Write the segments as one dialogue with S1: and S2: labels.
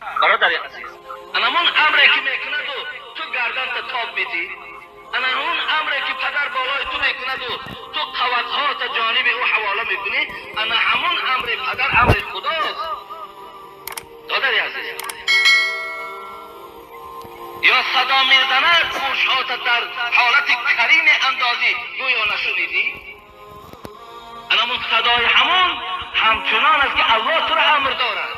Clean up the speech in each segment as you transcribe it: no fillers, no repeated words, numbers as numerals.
S1: Бародари азиз, ана он амре ки мекунаду ту гарданта тоб медӣ, ана он амре ки падар болои ту мекунаду ту қувватҳота ҷониби ӯ ҳавола мекунӣ, ана ҳамон амри падар амри худост. Додари азиз, ё садо мезанад гӯшҳота дар ҳолати карим андозӣ, гӯё нашунидӣ. Ана ҳамон садои ҳамон ҳамчунон аст ки Аллоҳ туро амр дорад.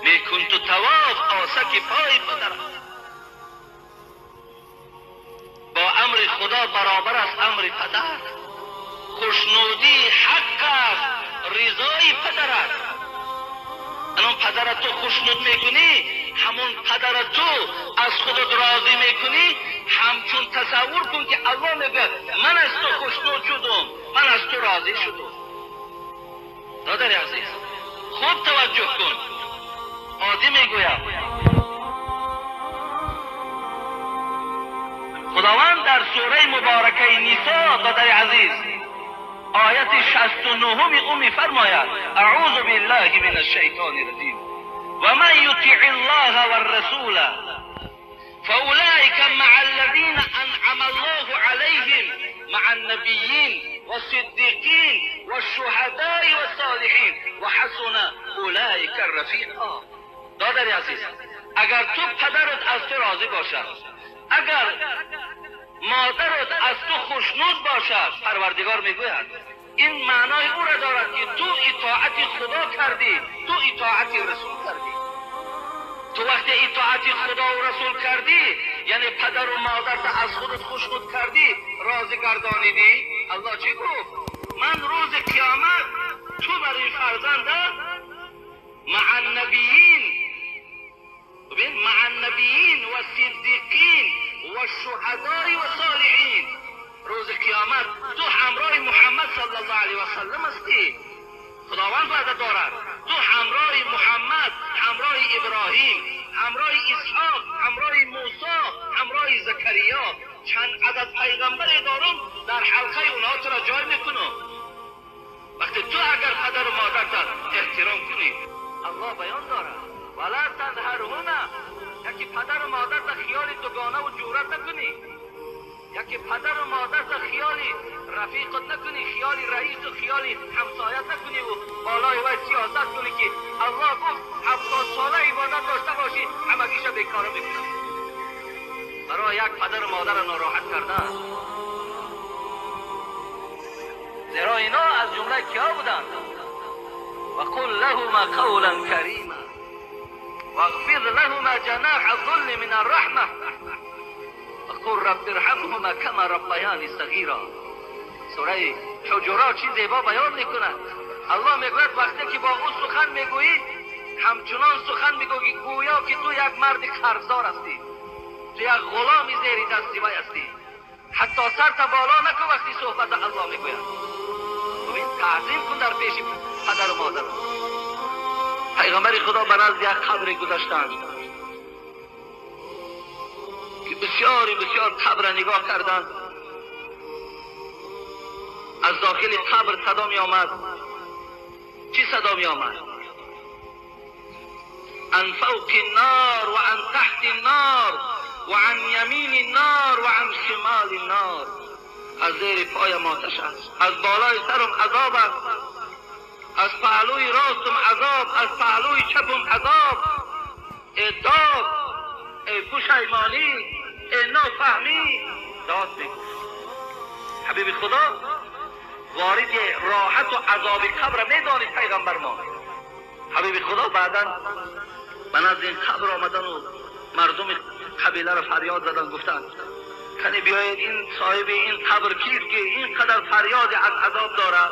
S1: Мекун ту тавоф осаки пои падарат. Бо амри Худо баробар аст амри падар. Хушнудии ҳақ аст ризои падарат. Анон падарат ту хушнуд мекунӣ, ҳамон падарат ту аз худат розӣ мекунӣ, ҳамчун тасаввур кун ки Аллоҳ мегӯяд ман аз ту хушнуд шудум, ман аз ту розӣ шудум. Додари азиз, хуб таваҷҷӯҳ кун. Оддӣ мегӯям, Худованд дар сураи муборакаи Нисо, додари азиз, ояти 69 ӯ мефармояд: аъузу биллаҳи мин ашшайтони раҷим, ва ман ютиъ аллоҳа варрасула фаулаика маа аллазина анъама аллоҳу алайҳим маа аннабийин вассиддиқин вашшуҳадои вассолиҳин ва ҳасуна улаика рафиқа. Додари азиз, агар ту падарат аз ту розӣ бошад, агар модарат аз ту хушнуд бошад, Парвардигор мегӯяд ин маънои ӯро дорад ки ту итоати Худо кардӣ, ту итоати Расул кардӣ. Ту вақте итоати Худо ва Расул кардӣ, яъне падару модарта аз худат хушнуд кардӣ, розӣ гардонидӣ, Аллоҳ чӣ гуфт? Ман рӯзи қиёмат ту бар ин фарзанда مع النبیین، ببین، مع النبیین و صدیقین و شهدای و صالحین. روز قیامت تو همراه محمد صلی الله علیه و سلم هستی. خداوند وعده دارد تو همراه محمد، همراه ابراهیم، همراه اسحاق، همراه موسی، همراه زکریا، چند عدد پیغمبر دارم در حلقه اونها تو را جای میکنم. وقتی تو اگر پدر و مادرت احترام کنی، الله بیان دارد ولا تنهرهما، یکی پدر و مادرت خیال دوگانه و جورت نکنی، یکی پدر و مادرت خیالی رفیقت نکنی، خیالی رئیس و خیالی همسایت نکنی و بالای وی سیاست کنی که الله گفت 70 ساله عبادت داشته باشی همگیش بیکاره میکنی. برای یک پدر و مادر ناراحت کردن، زیرا اینا از جمله کیا بودند؟ وقل لهما قولا کریما واغفر لهما جناح الذل من الرحمه وقل رب ارحمهما كما ربياني صغيرا. سوره حجرات چی زیبا بیان میکند. الله میگوید وقتی که با او سخن میگویی، همچنان سخن میگویی گویا که تو یک مرد قرضدار هستی، تو یک غلام زیر دستی وی هستی. حتی سرت بالا نکن وقتی صحبت الله میگوید. ببین، تعظیم کن در پیش پدر و مادر. پیغمبر خدا به نزد یک قبر گذاشتند که بسیاری بسیار قبر نگاه کردند. از داخل قبر صدا می آمد. چی صدا می آمد؟ عن فوق النار و عن تحت النار و عن یمین النار و عن شمال النار. از زیر پایم آتش است، از بالای سرم عذاب است، از پهلوی راستم عذاب، از پهلوی چپم عذاب. ای داد، ای پشیمانی، ای نافهمی، داد میگفت. حبیب خدا وارد راحت و عذاب قبر میدانید پیغمبر ما. حبیب خدا بعدا من از این قبر آمدن و مردم قبیله را فریاد زدن، گفتند کنی بیایید این صاحب این قبر کیست که اینقدر فریاد از عذاب دارد؟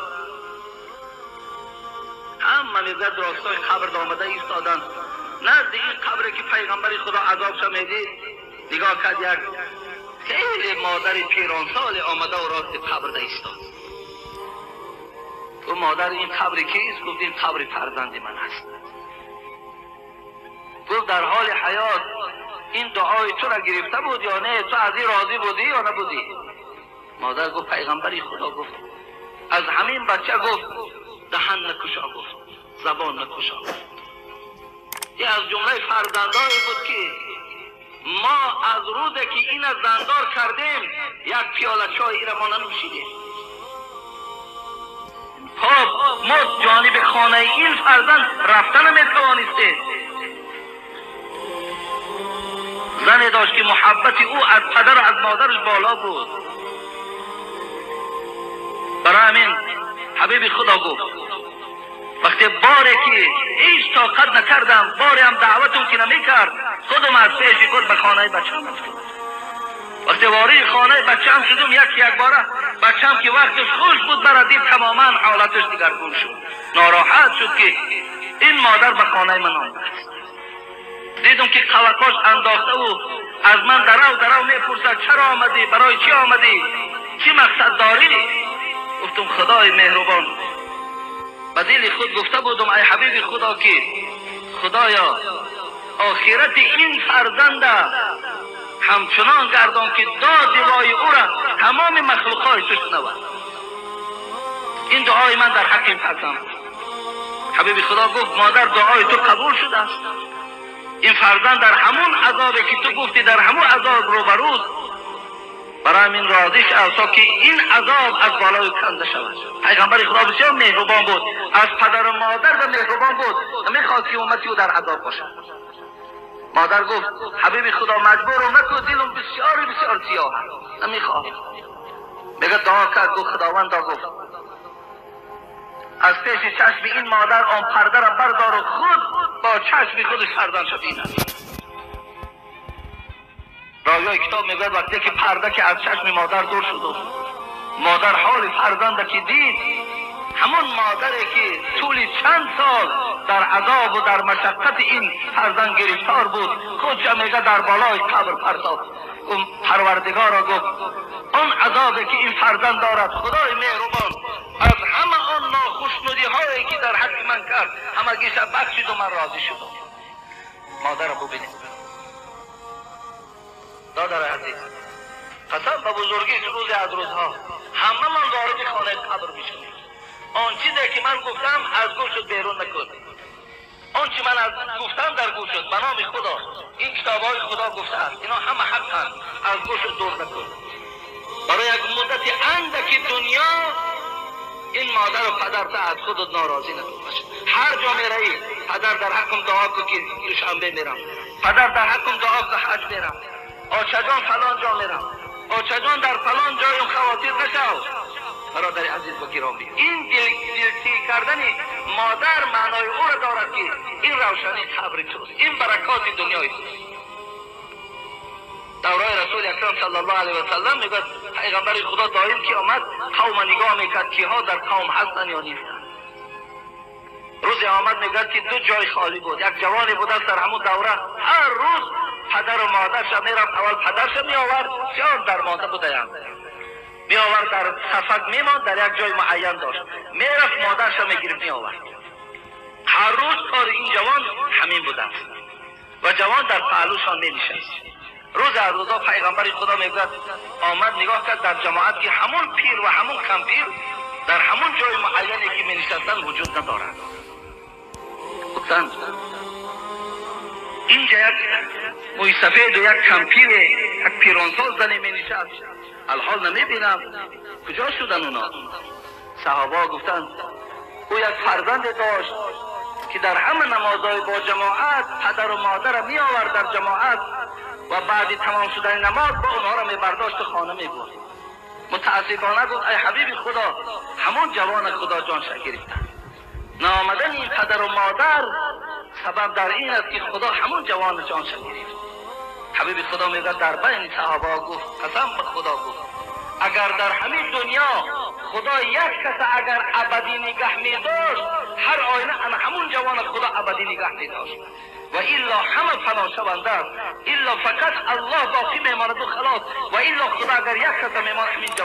S1: همه میگوید راستای قبر آمده ایستادند. نزد این قبر که پیغمبر خدا عذاب شمیدید نگاه کرد، یک خیلی مادر پیرانسال آمده و راست قبر ایستاد. تو مادر این قبر کیست؟ گفت این قبر فرزند من است. گفت در حال حیات این دعای تو را گرفته بود یا نه؟ تو از این راضی بودی یا نبودی؟ مادر گفت پیغمبری خدا گفت از همین بچه گفت دهن نکشا گفت، زبان نکشا گفت. یه از جمله فرزندایی بود که ما از روزی که این زندار کردیم یک پیاله چای ایره ما ننوشیدیم. خب ما جانب خانه این فرزند رفتن نمیتوانستیم. زنی داشت که محبت او از پدر و از مادرش بالا بود. برای همین حبیب خدا گفت وقتی باری که هیچ طاقت نکردم، باری هم دعوتم که نمیکرد، خودم از پیش خود به خانه بچه‌م رفتم. وقتی وارد خانه بچه‌م شدم، یک باره بچه‌م که وقتش خوش بود برا دید تماما حالتش دیگرگون شد، ناراحت شد که این مادر به خانه من آمده است. دیدم که قلقاش انداخته و از من درو میپرسد چرا آمدی، برای چی آمدی، چی مقصد داری؟ گفتم خدای مهربان، به دل خود گفته بودم ای حبیب خدا که خدایا آخرت این فرزند همچنان گردان که داد وای او را تمام مخلوقهای تو شنود. این دعای من در حق این فرزند بود. حبیب خدا گفت مادر دعای تو قبول شده است. این فرزند در همون عذابی که تو گفتی در همون عذاب روبروست، برای همین راضی شد تا که این عذاب از بالای کنده شود. پیغمبر خدا بسیار مهربان بود، از پدر و مادر و مهربان بود، نمیخواست که امتی او در عذاب باشد. مادر گفت حبیب خدا مجبورم نکن، دلم بسیار بسیار سیاه است، نمیخواد. میگه دعا کرد، گفت خداوند گفت از پیش چشم این مادر آن پرده را بردار و خود با چشم خودش فرزندش بیند. راویای کتاب میگوید وقتی که پرده که از چشم مادر دور شد و مادر حال فرزند که دید، همون مادری که طول چند سال در عذاب و در مشقت این فرزند گرفتار بود، خودش میگه در بالای قبر پرتاب. اون پروردگار را گفت آن عذابی که این فرزند دارد خدای مهربان از همه آن ناخشنودی هایی که در حق من کرد همگیش بخشید و من راضی شدم. مادر را ببینید دادر عزیز، قسم به بزرگی روز از روزها همه من وارد خانه قبر میشدیم. آن چیزی که من گفتم از گوشت بیرون نکن، آن چی من از گفتم در گوش شد. به نام خدا این کتابهای خدا گفته است، اینا همه حقند، از گوشت دور نکن. برای یک مدت اندک دنیا این مادر و پدر تا از خودت ناراضی نکن. هر جا میروی پدر در حقم دعا کن که دوشنبه میرم، پدر در حقم دعا کن حج میرم، آچه جان فلان جا میرم، آچه جان در فلان جایم خواطر نشو. برادر عزیز و گرامی، این دلتی کردن مادر معنای او را دارد که این روشنی قبر توست، این برکات دنیای توست. دورای رسول اکرم صلی الله علیه و سلم میگوید پیغمبر خدا دائم که آمد قوم نگاه میکرد که ها در قوم هستن یا نیستن. روزی آمد میگوید که دو جای خالی بود، یک جوانی بود در همون دوره هر روز پدر و مادرش میرفت، اول پدرش میآورد، بسیار درمانده بودند، میآورد در صفک میماند، در یک جای معین داشت، میرفت مادرش میگرفت میآورد. هر روز کار این جوان همین بوده است و جوان در پهلوشان مینشست. روز از روزا پیغمبر خدا میگوید آمد نگاه کرد در جماعت که همون پیر و همون کمپیر در همون جای معینی که مینشستند وجود ندارد. گفتند اینجا یک موی سفید و یک کمپیر یک پیرانسال زنی مینشست، الحال نمیبینم کجا شدن اونا. صحابه گفتند او یک فرزند داشت که در همه نمازهای با جماعت پدر و مادر می آورد در جماعت و بعد تمام شدن نماز با اونها را می برداشت و خانه می برد. متاسفانه گفت ای حبیب خدا همون جوان خدا جانش گرفتن. نامدن این پدر و مادر سبب در این است که خدا همون جوان جانش گرفت. حبیب خدا میگه در بین صحابه گفت قسم به خدا گفت اگر در همین دنیا خدا یک کس اگر ابدی نگه می داشت هر آینه همون جوان خدا ابدی نگه می داشت و الا همه فنا شونده است، الا فقط الله باقی میماند و خلاص، و الا خدا اگر یک کس میماند همین جوان.